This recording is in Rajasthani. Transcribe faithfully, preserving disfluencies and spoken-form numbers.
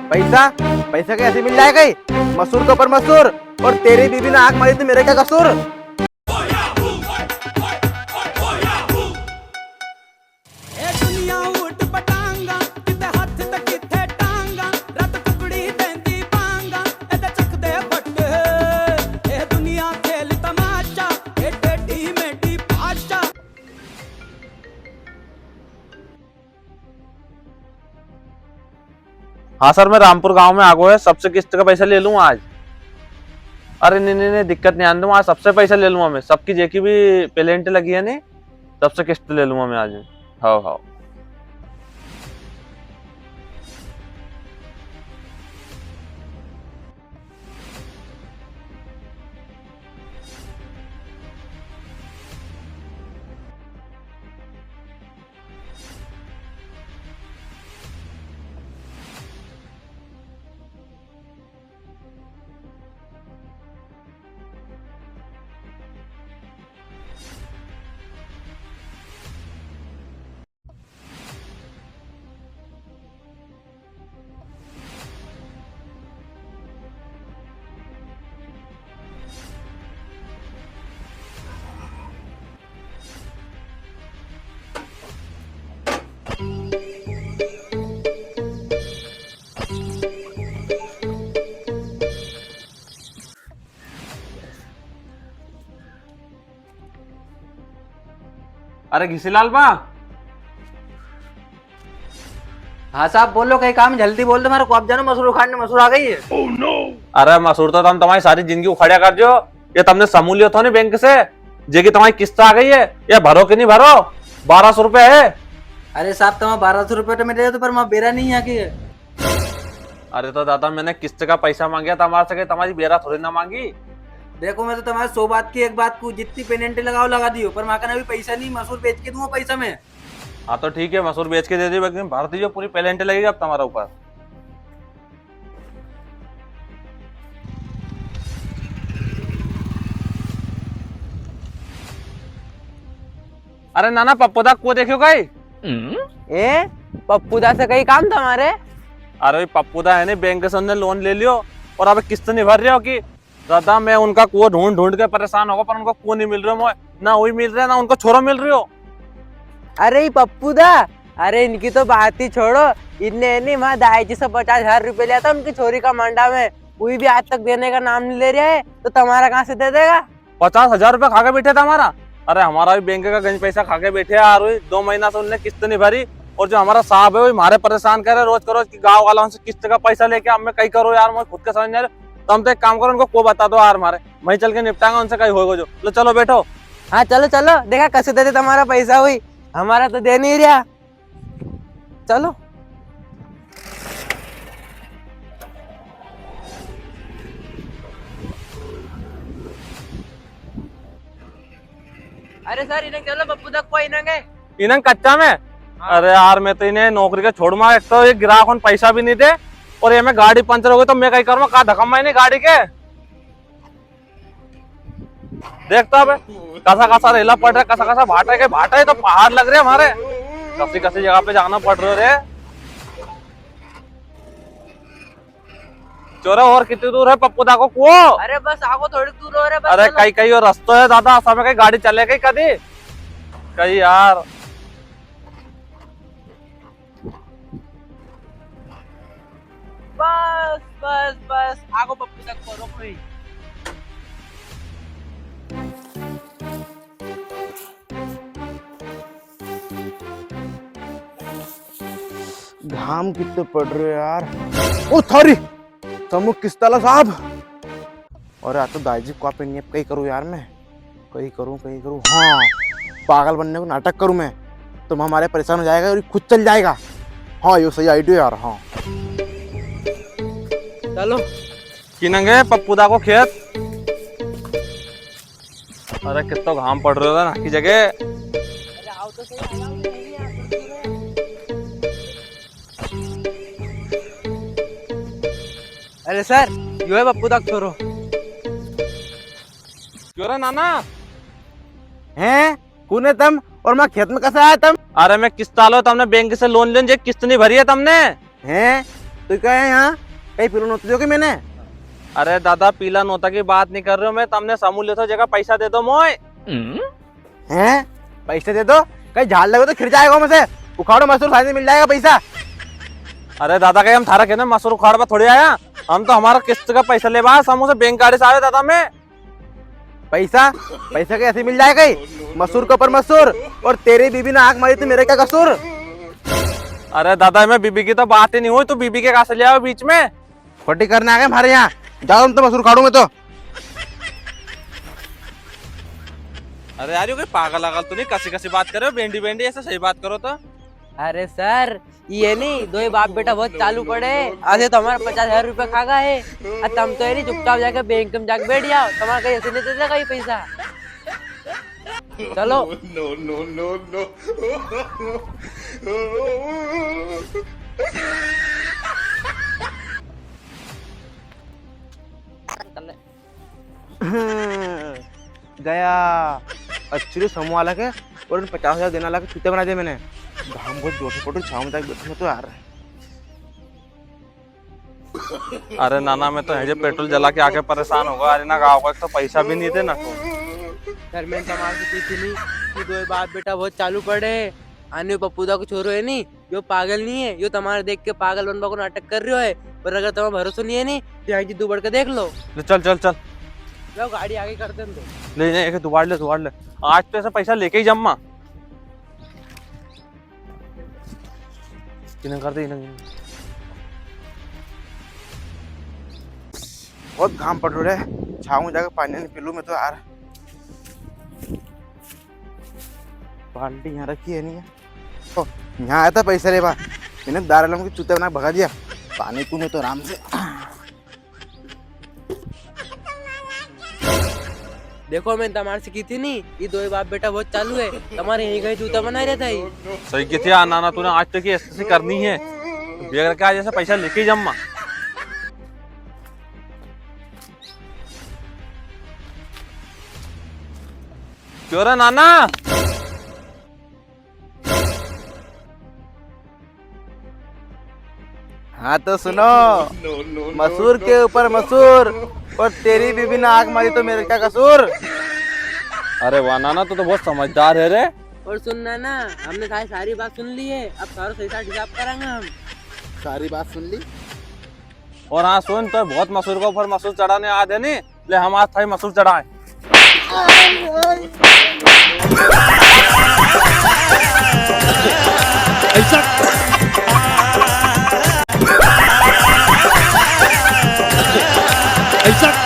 पैसा, पैसा कैसे मिल जाएगा ही? मसूर के ऊपर मसूर, और तेरी बीबी ने आंख मारी तो मेरा क्या कसूर? ए दुनिया ऊट पटांगा, किते हाथ ते किते टांगा, रत टुकड़ी देंदी बांगा, ए ते चक दे बट, ए दुनिया खेल तमाशा, ए टेढ़ी मेढ़ी भाषा। हाँ सर, मैं रामपुर गांव में आ गयो है, सबसे किस्त का पैसा ले लूँ आज। अरे नी, नी, नी, दिक्कत नी आने दूँ, आज सबसे पैसा ले लूँगा मैं, सबकी जेकी भी पेलेंट लगी है नी, सबसे किस्त ले लूँगा मैं आज। हाँ, हाँ। अरे घिसीलाल बा। हाँ साहब, बोलो, कई काम जल्दी बोल दो, म्हारे को अब जानो, मसूर उखाड़ने, मसूर आ गई है। अरे मसूर तो तम तमारी सारी जिंदगी उखाड़्या कर जो, ये तमने समूह लियो थो नी बैंक से, जेकी तमारी किस्त आ गई है, ये भरो कि नी भरो? बारह सौ रुपया है। अरे साहब, तमारा बारह सौ रुपया तो मैं दे दो, पर म्हारा बेरा नी है कि अरे तो दादा, मैंने किस्त का पैसा मांग्या तमारे से, कई तमारी बेरा थोड़ी ना मांगी। देखो, मैं तो तमारे सौ बात की एक बात कूँ, जितनी पेनल्टी लगाओ लगा दियो, पर म्हारे कने अभी पैसा नी, मसूर बेच के दूंगा पैसा मैं। हाँ तो ठीक है, मसूर बेच के दे दियो, लेकिन भर दीजो, पूरी पेनल्टी लगेगी अब तमारे ऊपर। अरे नाना, पप्पू दा को कुओ देख्यो कई? ए, पप्पू दा से कई काम तमारे? अरे पप्पू दा है नी, बैंक से उनने लोन ले लियो और अब किस्त नी भर रिया हो कि दादा, मैं उनका कुओ ढूंढ ढूंढ के परेशान होगो, पर उनको कुओ नी मिल रियो मोए, ना वई मिल रिया, ना उनको छोरो मिल रियो। अरे ई पप्पू दा, अरे इनकी तो बात ही छोड़ो, इनने है नी म्हारा दाई जी से पचास हजार रुपया लिया था उनकी छोरी का मांडा में, वई भी आज तक देने का नाम नी ले रिया है, तो तमारा कहाँ से दे देगा? पचास हजार रुपया खा के बैठे था हमारा। अरे, हमारा भी बैंक का गंज पैसा खा के बैठे यार, वई दो महीना से उनने किस्त नी भरी। और जो हमारा साहब है, वई म्हारे परेशान करे रोज का रोज कि गाँव वाला से किस्त का पैसा लेके अब मैं कई करूँ यार, मैं खुद का समझ नी आ रियो। तो तम तो एक काम करो, उनको कुओ बता दो यार, म्हारे मैं चल के निपटांगा उनसे, कई होएगा जो। लो चलो बैठो। हाँ चलो चलो, देखा कसे देते तमारा पैसा, वई हमारा तो दे नी रिया। चलो। अरे सर, इनंग चलो, पप्पू दा को कुओ इनंग है। इनंग कच्चा में? हाँ। अरे यार, मैं तो इने नौकरी के छोड़ मार, एक तो ये गिराक होन पैसा भी नी दे, और ये में गाड़ी पंचर हो गई तो मैं कई करूँगा, कहाँ धक्का मारी नी गाड़ी के। देख तो अबे, कसा कसा रेला पड़ रिया, कसा कसा भाटा के भाटा, ये तो पहाड़ लग रिया हमारे। कसी कसी जगह पे जाना पड़ रियो रे। छोरा, और कितनी दूर है पप्पू दा को कुओ? अरे बस आगो, थोड़ी दूर हो रे, बस अरे चलो। कई कई और रस्तो है दादा, असा में कई गाड़ी चले गई कदी? कई यार। बस, बस, बस, आगो पप्पू दा को, रोको ही। घाम कित्तो पड़ रियो यार। ओ थारी, तमु किस्ताला साहब। अरे, आ तो दाई जी कुआ पे नी, अब कई करूँ यार मैं, कई करूँ, कई करूँ। हाँ, पागल बनने को नाटक करूँ मैं, तो हमारे परेशान हो जाएगा और खुद चल जाएगा। हाँ, यो सही idea यार। हाँ, चलो। किनंग है पप्पू दा को खेत? अरे, कित्तो घाम पड़ रियो है ना की जगह। अरे, आओ तो सही, आओ, आओ, नहीं, नहीं, आप अरे सर, यो है पप्पू दा को छोरो। क्यों रे नाना? हैं? कुण है तम? और मारे खेत में कसा आया तम? अरे मैं किस्तालो, तमने बैंक से लोन लियो, जे किस्त नी भरी है तमने। हैं? तू क्या है यहाँ? कई पीलो नोतो दियो के मैंने? अरे दादा, पीला नोता की बात नी कर रियो मैं, तमने समूह लियो थो जेका पैसा दे दो मोय। हैं? पैसा दे दो? कई झाड़ लगे तो खिर जाएगा मुझे। उखाड़ो मसूर, साथ में मिल जाएगा पैसा। अरे दादा, कई हम थारा केने मसूर उखाड़वा थोड़ी आया, हम तो हमारा किस्त का पैसा लेवा, समूह से बैंक गाड़ी से आवे दादा मैं। पैसा? पैसा कैसे मिल जाएगा? मसूर के ऊपर मसूर, और तेरी बीबी ने आंख मारी तो मेरा क्या कसूर? अरे दादा, मैं बीबी की तो बात ही नी हुई, तू बीबी के कहाँ से ले आवे बीच में? खोटी करने आ गए हमारे यहाँ, जाओ तुम तो, मसूर उखाड़ूं मैं तो। अरे यार, यो कोई पागल आगल तो नी, कसी कसी बात करे हो, बेंडी बेंडी, ऐसे सही बात करो तो। अरे सर, ये नी, दोई बाप बेटा बहुत चालू पड़े। असे तो हमारा पचास हजार रुपया खा गया है। अरे तम तो ये नी, चुपचाप जाके बैंक में जाके बैठ जाओ, तुम्हारा कहीं ऐसे नहीं देता कहीं पैसा। चलो। No, no, no, no। गया। अच्छी समूह वाला के और पचास हजार देने वाला के चूते बना दिया मैंने। घाम बहुत जोर से पड़ रहा, छाँव में जाके बैठूंगा तो यार। अरे नाना, मैं तो हेजे पेट्रोल जला के आके परेशान हो गया। अरे ना, गाँव का एक तो पैसा भी नी दे ना को। सर, मैंने तमारे से की थी नी कि दोई बाप बेटा बहुत चालू पड़े। अने यो पप्पू दा को छोरो है नी, यो पागल नी है, यो तमारे देख के पागल बनवा को नाटक कर रियो है। पर अगर तमारे भरोसो नी है नी, तो यहाँ की दुबड़ के देख लो। ले चल, चल, चल। लो, गाड़ी आगे कर दे दो। ले, ले, एक दुबाड़ ले, दुबाड़ ले। आज तो ऐसा पैसा लेके ही जम्मा। इन्हें कर दे, इन्हें। बहुत घाम पड़ रहा है, छाँव में जाके पानी नहीं पी लूँ मैं तो यार। बाल्टी यहाँ रखी है नहीं है। ओ, यहाँ आया था पैसा लेवा, इन्हें दार आलम के चूते बना भगा दिया। पानी पीने तो आराम से। देखो, मैंने तमारे से की थी नी, ये दोई बाप बेटा बहुत चालू है, तमारे यहीं कहीं जूता बना रहता है। सही की थी, आ नाना, तूने आज तक ये ऐसी करनी है, बेगर के आज ऐसा पैसा लेके ही जम्मा। क्यों रे नाना? हाँ तो सुनो, मसूर के ऊपर मसूर, और तेरी बीबी ने आंख मारी तो मेरा क्या कसूर? अरे वाह नाना, तू तो बहुत समझदार है रे। और सुन नाना, हमने थारी सारी बात सुन ली है, अब थारो सही साथ हिसाब करांगा हम। सारी बात सुन ली? और हाँ सुन, तो बहुत मसूर के ऊपर मसूर चढ़ाने आ दे नी, ले, हम आज थाई मसूर चढ़ाए। ऐसा, ऐसा।